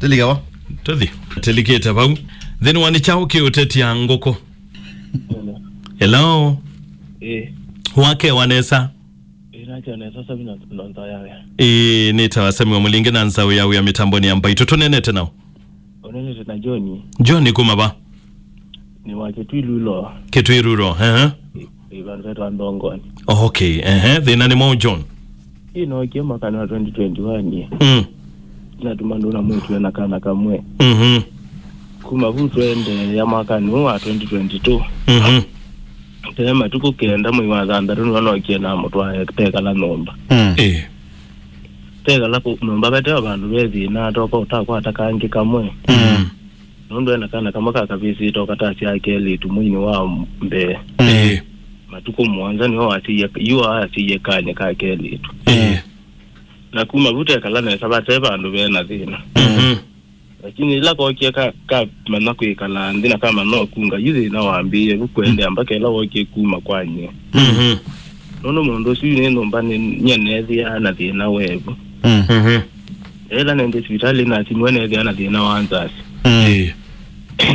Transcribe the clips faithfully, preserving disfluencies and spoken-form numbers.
Tũlike vau. Tũthi. Tũlikĩte vau. Nthĩnĩ wa nĩ kyaũ kĩũtetya ngũkũ? Hello. Eh. Wakewa nesa? Eh, nakewa nesa, Sami na, na nza yawe. Eh, nĩtawa Sami wa Mũlinge na nzaũ ya wĩa mĩtambonĩ ya Mbaitũ. Tũnenete nao? Ũnenete na John. John kuma va? Nĩ wa Kĩtwiruro. Kĩtwiruro, ehe. Ĩ, vandũ vetwa Ndongoni. Okay, ehe. Thĩna nĩ mwaũ, John? Ĩ, nookie mwakani wa twenty twenty-one. Mm. Natuma ndũna mwĩĩtu ena kana kamwe. Mhm. Kuma vu twendeea mwakani ũũ wa twenty twenty-two. Mhm. Tene matukũ kenda mwei wa thanthatũ nĩwe nookie namũtwae tekala nyũmba. Mm. Ĩ. Tekala kũ-, nyũmba vate o vandũ ve thĩna, toka ũtakwata kangĩ kamwe. Mm. Nũndũ ena kana kamwe ka kavĩsĩte ũkatasya kelĩtu mweinĩ wa mbee. Ĩĩ. Matukũ mũonza nĩo wasyaie, yu asyaie kanyĩ ka kelĩtu. Ĩĩ. Na kuma vu tekala nesa vate vandũ vena thĩna. Mhm. Lakini ĩla kokie ka, kamanya kwĩkala nthĩ na kamanya no kunga, yu thĩna wambĩĩe vu kũendeea mpaka ĩla wokie kuma kwa nyie. Mhm. Nũndũ mũndũ ũsu nĩ nyũmba nĩ, nyie neethĩaa na thĩna wevu. Mm. Mhm. Ĩla nende sivitalĩ na simu neethĩa na thĩna wa nzasi. Mm. Ĩĩ.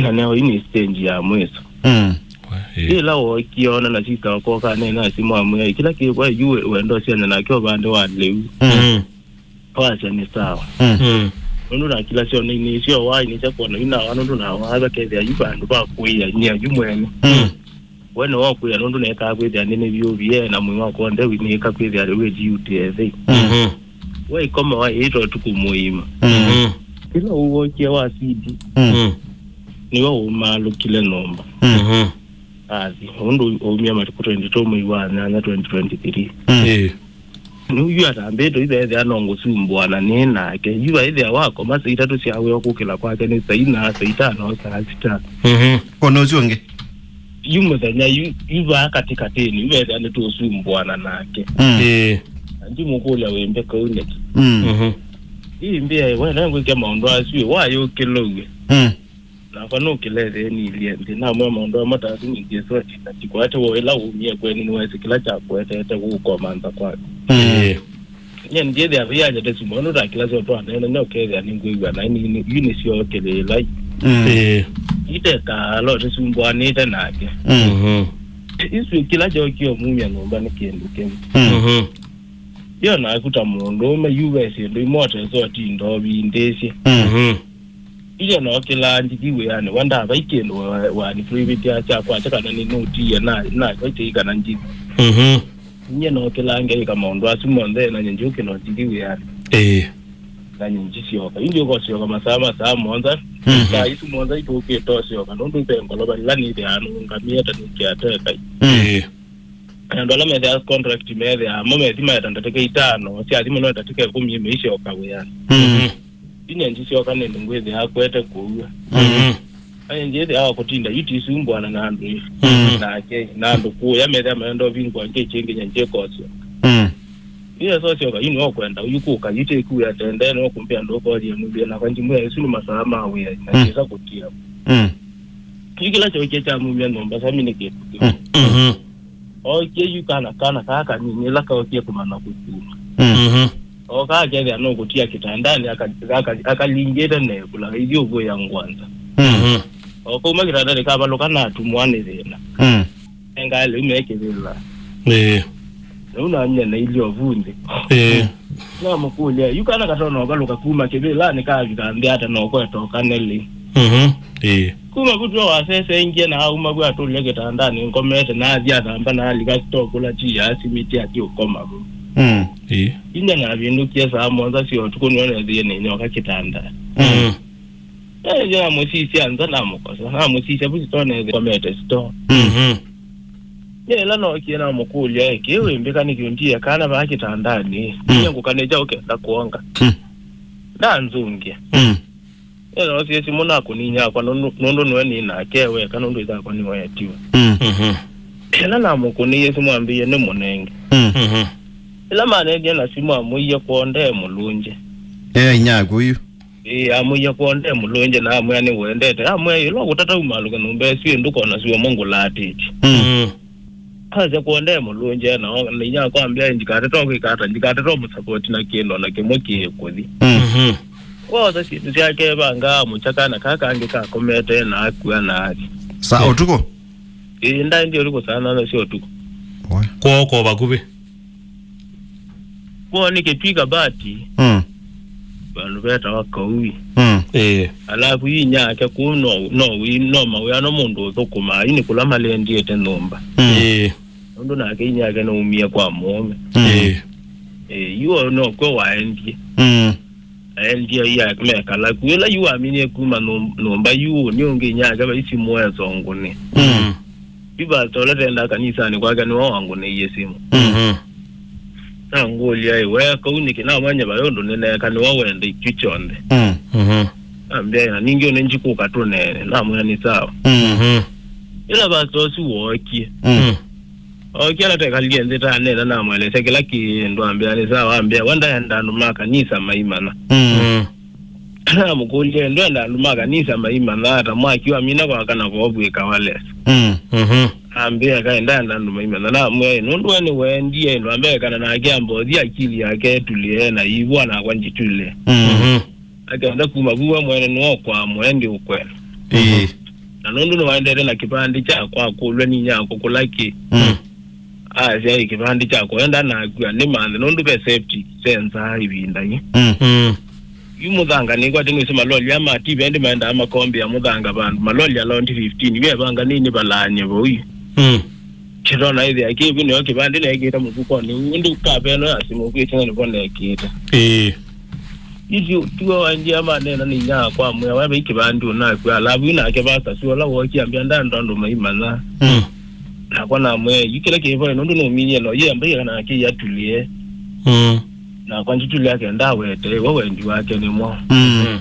Na neo ĩĩ nĩ stage ya mwĩso. Mm. Ĩĩ. Ĩla wookie ona na sista wakwa ũkanena na simu amwĩa, "Kĩla kĩvo yu wenda ũsyanya nake ũvande wa lĩu." Mm. Wasya nĩ sawa. Mm. Mm. Nũndũ na kila syona inĩ syo waĩ nĩ sya kwona yu nawa nũndũ nawa akethĩa yu vandũ va kwĩya nyia yu mwene. Mm. We nĩwakwĩa nũndũ nekaa kwĩthĩa nĩ nĩvyũvie na mwĩĩ wakwa onthe wĩnĩĩka kwĩthĩa rĩu ĩthi ũtĩethei. Mhm. We ĩkomawa ĩĩta ũtukũ mũima. Mhm. Kĩla ũwokie wa sidi, mm, nĩwe ũmaalũkile nyũmba. Mhm. Athi, ũndũ ũmia matukũ twenty-two mwei wa nyanya twenty twenty-three. Mm. Ĩĩ. Nĩu yu atambĩtwe ithethĩa no ngũsumbũana nĩ nake. Yu aithĩa wakoma saa itatũ sya wĩa kũkĩla kwake nĩ saa ina, saa itano, saa sita. Mhm. Ona ũsu ũngĩ? Yu mũthenya yu, yu vaa katĩkatĩnĩ, yu vethĩa nĩtũũsumbũana nake. Mm. Ĩĩ. Na ndimũkũlya wĩ mbe kau nĩkĩ? Mm. Mhm. Ii mbĩa, we nengwĩke maũndũ asu, wayũkĩlũw'e. Mm. Nakwa nũkĩlethee nilye nthĩ, namwĩa maũndũ amwe ta asu nĩthiĩ soti, na tikwate woo ĩla wumie kwenyu nĩwesĩ kĩla kyakũetete kũũkomanza kwaku. Mm. Ĩĩ. Nye ndyĩthĩa vĩanjete sumo, nũndũ ta kĩla syo twaneena, nĩ ũkethĩa nĩngwĩw'a naĩ nini, yu nĩsyookĩlĩĩla. Mm. Ĩĩ. Itekaa alo tũsumbũanĩte nake. Mm. Mhm. Isu kĩla kyookie ũmumya nyũmba nĩ kĩndũ kĩu. Mm. Mhm. Yo naku ta mũndũũme, yu ve syĩndũ imwe ũtesa ũtinda ũvindĩsye. Mm. Mhm. Ilya nookĩlaa ndithi wĩanĩ, wa ndavai kĩndũ wa, wa nĩtwĩvĩtya kya kwakya kana nĩnũtiie na, na, naitei kana ndithi. Mhm. Nyie nookĩlaa ngeĩka maũndũ asu monthe, na nyie ndyũkĩla ndithi wĩanĩ. Ĩĩ. Na nyie ndisyoka. Yu ndyũkosyoka masaa, masaa monthe. Mhm. Saa isu monthe itũkĩte ũsyoka, nũndũ ve ngolova ĩla nĩthĩaa nũngamĩe ta nĩkĩatekai. Mm. Ĩĩ. Andũ ala methĩaa contract methĩaa mo methi maeta ndatĩka itano, syathi mũno ndatĩka ĩkũmi meisyoka wĩanĩ. Mm. Inya njisyoka nĩndũ ngwĩthĩaa kwete kũua. Mm. Aya njĩthĩawa kũtinda yu tisumbũana na andũ ĩ. Mm. Nake, na andũ kũya methĩa maenda ũvingwa nge kĩngĩ nya njĩkosyoka. Mm. Yu esosyoka, yu nĩwokwenda, yu kũka, yu tĩkuya tendee, nĩwokumbĩa ndũkolie mũthie, nakwa njimwĩa, "Ĩsu nĩ masaa ma wĩa, na Mm. njĩsa kũtia." Mm. Yu kĩla kyokie kyamumya nyũmba, Sami nĩ kĩndũ kĩu. Mm. Mhm. Ookie yu kana, kana kaa kanini, ĩla kaokie kũmanya kũkuma. Mm. Mhm. Oka akethĩa no kũtia kĩtandanĩ, aka-, aka-, akalingĩte nekũla, ithyĩ ũvũĩa ngwanza. Mm. Mhm. Okauma kĩtandanĩ kavalũka natumwa nĩ thĩna. Mm. Engae lĩu me kĩvĩla. Ĩĩ. Rĩu namie nailye ovu nthĩ. Ĩĩ. Namũkũlya, yu kana katonya ũvalũka kuma kĩvĩlanĩ kavika nthĩ ata na ũkweta ũkane lĩ? Mhm. Ĩĩ. Kuma vu twa wasesengie na auma vu atũlya kĩtandanĩ ngomete, na athi athamba na alika sitoo kũla ti ya simiti athi ũkoma vu. Mm. Ĩĩ. Inya navĩndũkie saa mũonza sya ũtukũ nĩwe nethĩie nĩ nyoka kĩtandanĩ. Mm. Ĩĩ, namũsisya nza namũkosa, namũsisya vu sitoo nethĩie ngomete sitoo. Mm. Mhm. Nĩ ĩla nookie namũkũlya, "Ĩ, kĩĩ wĩmbĩka nĩkĩ ũndiie kana vaa kĩtandanĩ? Mm. Nĩ ngũkanĩkya ũkenda kwonga." Mm. Ndanzũngĩa. Mm. Nĩnoosie simũ nakũninyakwa nũndũ, nũndũ nĩwe nĩ nake weka nũndũ ĩthakwa nĩweetiwe. Mm. Mhm. Ĩla namũkũnĩie simũ ambĩie nĩ mũnenge. Mm. Mhm. Ĩla manenie na simũ amwĩie kwondee mũlũnje. Ĩ, inyaku yu. Ĩĩ, amwĩie kwondee mũlũnje na amwĩa nĩwendete. Amwĩa, "Ĩla ũkũtata umaalũke nyũmba ĩsu ĩ ndũkona syũa mũngũlatĩtye." Mm. Mm. Asya kwondee mũlũnje na o-, na inyakwa ambĩa, "Ndikatata kwĩka ata, ndikatata mũsapoti na kĩndũ na kĩmwe kĩĩ kũthi." Mm. Mhm. Oosa syĩndũ syake, vanga amũkya kana kaa kangĩ kakomete na akua na athi. Saa ũtukũ? Ĩĩ, ndaendie ũtukũ saa nana sya ũtukũ. Kwoo ko vakuvĩ? Kwoo nĩ Kĩtwika Bati, Mm. vandũ vetawa Kaui. Mm. Ĩĩ. Alafu inyake kũu no, no, wi- no mawĩa no mũndũ ũthũkũmaa, yu nĩ kũla malendiete nyũmba. Mm. Ĩĩ. Nũndũ nake inyake nũumie kwa mũũme. Mm. Ĩĩ. Ĩĩ, yu o nokw'o waendie. Mm. Aendie yu mekala ku. Ĩla yu waminie kuma nyũm- nyũmba yu, nĩ ũngĩ inyake vai simũ esongũnĩ. Mm. Yu pastor ũla tendaa kanisanĩ kwake nĩwe wangũnĩie simũ. Mhm. Nangũlya, "Ĩ, we Kaui nĩkĩ?" Namwanya vai ũndũ nĩneeka, nĩwe wenda ityu kyonthe. Mm. Mhm. Ambĩa, "Na ningĩ ũnĩ njikũka tũneene." Namwĩa, "Nĩ sawa." Mm. Mhm. Ĩla pastor ũsu wookie, Mm. ookie ala tekalile nthĩ taneena, namwelesya kĩla kĩndũ, ambĩa, "Nĩ sawa." Ambĩa, "We ndaenda andũ ma kanisa maimanya." Mm. Mm. Namũkũlya, "Ndwenda andũ ma kanisa maimanya ata? Mwaki wamina kwaka na vovu ĩkawa lesa." Mm. Mhm. Ambĩa, "Kaĩ ndaenda andũ maimanya." Namwĩa, "Nũndũ we nĩwendie andũ ambekana nake ambothi akili yake ĩtulĩe na ivwa nakwa njitulĩe." Mm. Mhm. Akenda kuma vu we mwene nĩwokwaa mwendi ũkwenda. Ĩĩ. Na nũndũ nĩwaendete na kĩvandĩ kyakwa, akũlw'a ninyakwa kũla kĩ. Mm. Asya, "Ĩ, kĩvandĩ kyakwa enda nakua nĩ manthe nũndũ ve septic sensa ĩvinda ĩ." Mm. Mm. Yu mũthanga nĩkwatĩ nĩsĩ maloli ama ti vendi maendaa makombĩa mũthanga vandũ. Maloli alaundi fifteen, yu evanga nĩnĩ valaany'e vau yu. Mm. Kĩtona ĩthĩa kĩvu nĩyo kĩvandĩ neekĩte mũvukonĩ. Ũndũ kapeno ya simũ kwĩsĩna nĩvo neekĩte. Ĩĩ. Isu tuo wanjia manena nĩ inya kwa mwĩa wa vai kĩvandĩ ũnakw'a. Alavu nake vasa sio la wokia mbia ndando maimanya. Mm. Nakwa namwĩa, "Yu kĩla kĩvo nũndũ nũminie no yembe kana kĩyatulie." Mm. Nakwa njitulia kenda wete, we wendi wake nĩ mwa. Mm. Mm.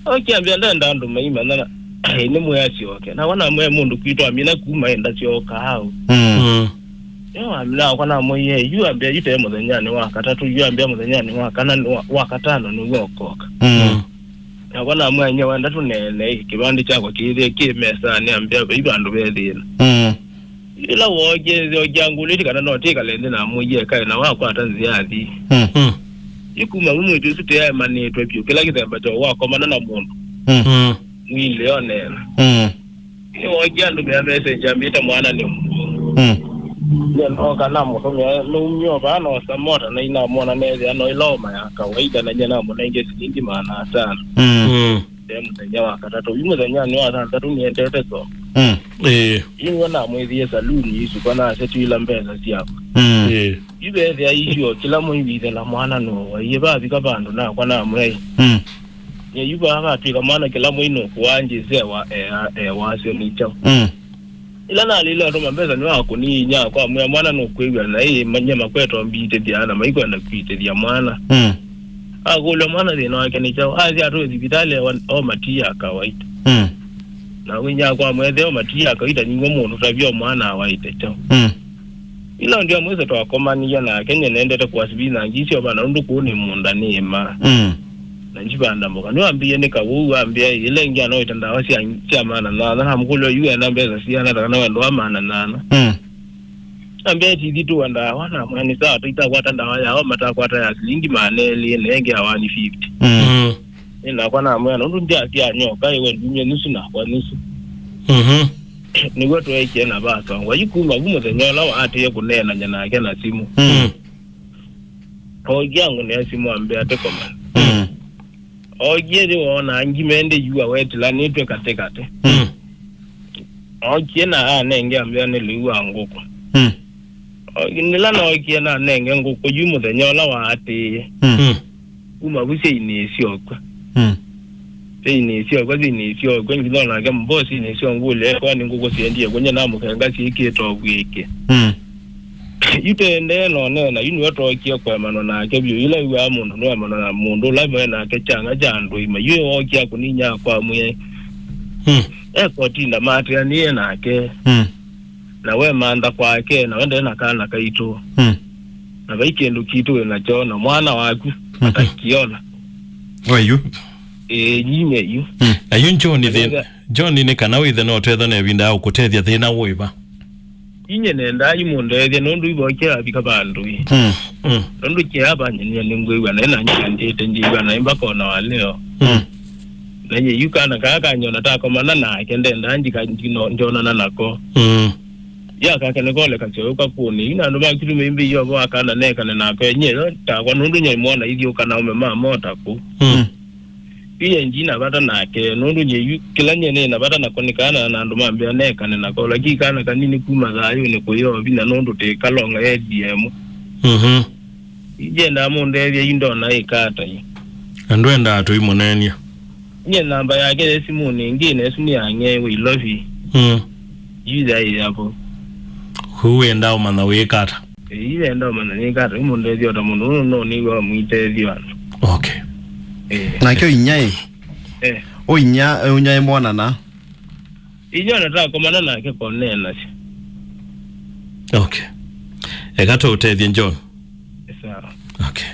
Okia mbia ndando maimanya na nĩ mwĩa syoke. Nakwa namwĩa mũndũ kwitũ amina kuma enda syoka au. Mm. Mm. Yo amina akwa namwĩie, "Yu ambia yu te mũthenyanĩ wa katatũ, yu ambia mũthenyanĩ wa kana, wa, wa katano nĩw'o ũkoka." Mm. Mm. Nakwa namwĩa, "Nyie wenda tũneene, ĩ, kĩvandĩ kyakwa kĩĩthĩe kĩ mesanĩ." Ambĩa, "Vai vandũ ve thĩna." Mm. Ĩla wookie, yokia ngũlĩti kana no tĩkale nthĩ namwĩie kaĩ na wakwata nzĩa athi. Mm. Mm. Ĩkuma vu mwĩĩtu ũsu tĩaemanĩtwe vyũ, kĩla kĩthemba kya wakomana na mũndũ. Mm. Mm. Mwĩle oneena. Mm. Nĩwookie andũmĩa message ambĩte mwana nĩ Mm. Nĩnooka namũtũmĩa nũmio vaa noosa mota na inamwona nethĩa no ĩla oma ya kawaida na nyie namũnengie silingi maana atano. Mm. Mm. Ve mũthenya wa katatũ. Yu mũthenyanĩ wa thanthatũ nĩendete so. Mm. Ĩĩ. Yu nĩwe namwĩthie saluni isuka nasya twĩla mbesa syakwa. Mm. Ĩĩ. Yu vethĩa isio kĩla mwei wĩthela mwana no waiye vavika vandũ nakwa namwĩa. Mm. Nyie yu vaa vatwĩka mwana kĩla mwei nũkũaa njĩsĩ ewa, ewa, ewa asyo nĩ kyaũ. Mm. Ĩla nalĩle atũma mbesa nĩwakũnie inyakwa amwĩa mwana nũkwĩw'a na ĩ manyie makweta ũmbitĩthya na maikwenda kwitĩthya mwana. Mm. Akũlya mwana thĩna wake nĩ kyaũ, asya atũe thivitalĩ ewa o matii ya kawaida. Mm. Na inyakwa amwethĩa o matii ya kawaida nĩw'o mũndũ tavyo mwana awaĩte kyaũ. Mm. Ĩla ndia mwĩso twakomanie nake, nyie nendete kũasivili na ngĩsyoova na ũndũ kũũ nĩ mũũnda nĩĩma. Mm. Na njivanda mboka. Nĩwambĩie nĩ kawau, ambĩa ĩla ĩngĩ anoĩte ndawa sya, sya maana nyanya. Namũkũlya yu ena mbesa siana, ta kana wendo wa maana nyanya. Mm. Ambĩa ĩtithi tũwa ndawa, namwĩa nĩ sawa, tũitakwata ndawa yao, matakwata ya silingi maana elĩ, na ĩngĩ ya one fifty. Mm. Mm. Ĩ nakwa namwĩa, nũndũ ndyasya nyoka, ĩwe ndumie nusu nakwa nusu. Mhm. Nĩw'o tweekie na vasongwa. Yu kuma vu mũthenya ũla waatĩĩe kũneenany'a nake na simũ. Mm. Ookie angũnĩa simũ ambĩa tũkomane. Mm. Ookie yĩwona ngima ĩndĩ yu awetilanĩtw'e katĩ katĩ. Mm. Ookie na anenge ambĩa nĩ lĩu wa ngũkũ. Mm. O, nĩla nookie nanenge ngũkũ yu mũthenya ũla waatĩĩe. Mm. Mm. Kuma vu syĩinĩ syokw'a. Mm. Syĩinĩ syokw'a, syĩinĩ syokw'a, nginya onake mbosinĩ syongũlya ĩkwani ngũkũ syendie kũnya namũkenga syĩkĩte ũvw'ĩke. Mm. Yu tendee nonena, yu nĩwe tookie kũemanwa nake vyũ, yĩla wĩw'aa mũndũ nũemanwa na mũndũ ũla me nake kyang'a kya andũ aima, yu wookie akũninya kwa mwĩai. Mm. Ekotinda maatĩanĩe nake. Mm. Na we mantha kwake, na we ndee na kana kaitũ. Mm. Na vai kĩndũ kitũ wĩ nakyo, na mwana waku Mhm. atakiona. We yu. Ĩĩ, nyinye yu. Mm. Na yu John, na thĩ-, nĩtha- John, nĩ kana wĩthe no twethwa na ĩvinda ya ũkũtethya thĩna wĩva? Inye nendaa imũndethya nũndũ ivoke avika vandũ ĩ. Mm. Mm. Nũndũ kĩavanyania nĩngwĩw'a naĩ na nyandĩte njĩw'a naĩ mbaka ona wa leo. Mm. Na nye yu kana kaa kanyona takomana nake ndendaa njika njino- njonana nako. Mm. Ya kake nĩkoleka kyoyo kakũnĩ. Yu na andũ ma kĩtume imbĩ yovo akana nekane nako enye yo takwa nũndũ nye mwona ithiũka na ũme ma mota kũ. Mm. Yu nye ndina vata nake, nũndũ nye yu kĩla nye nĩ na vata nako nĩ kana na andũ mambĩa nekane nako, lakini kana kanini kuma thayũnĩ kũyoo vinya nũndũ tĩ kalonga A D M. Mhm. Yu nyendaa mũndethya yu ndona ĩkata yu. Na ndwendaa tũimũneeny'a. Nye namba yake ye simũnĩ ĩngĩ nesu nĩ yang'e wĩ Ilovi. Mm. Yu yaĩ yapo. Kũu wendaa ũmanya wĩkata. Ĩĩ, enda ũmanya nĩkata, ĩmũndethya o ta mũndũ nũndũ no nĩw'a mwĩtethyo andũ. Okay. Ĩĩ. Nake ũinya ĩ? Eh. Ũinya, ũinya ĩmwonana? Inyona takomana nake koneenasya. Okay. Eka tũũtethye John. Sawa. Okay.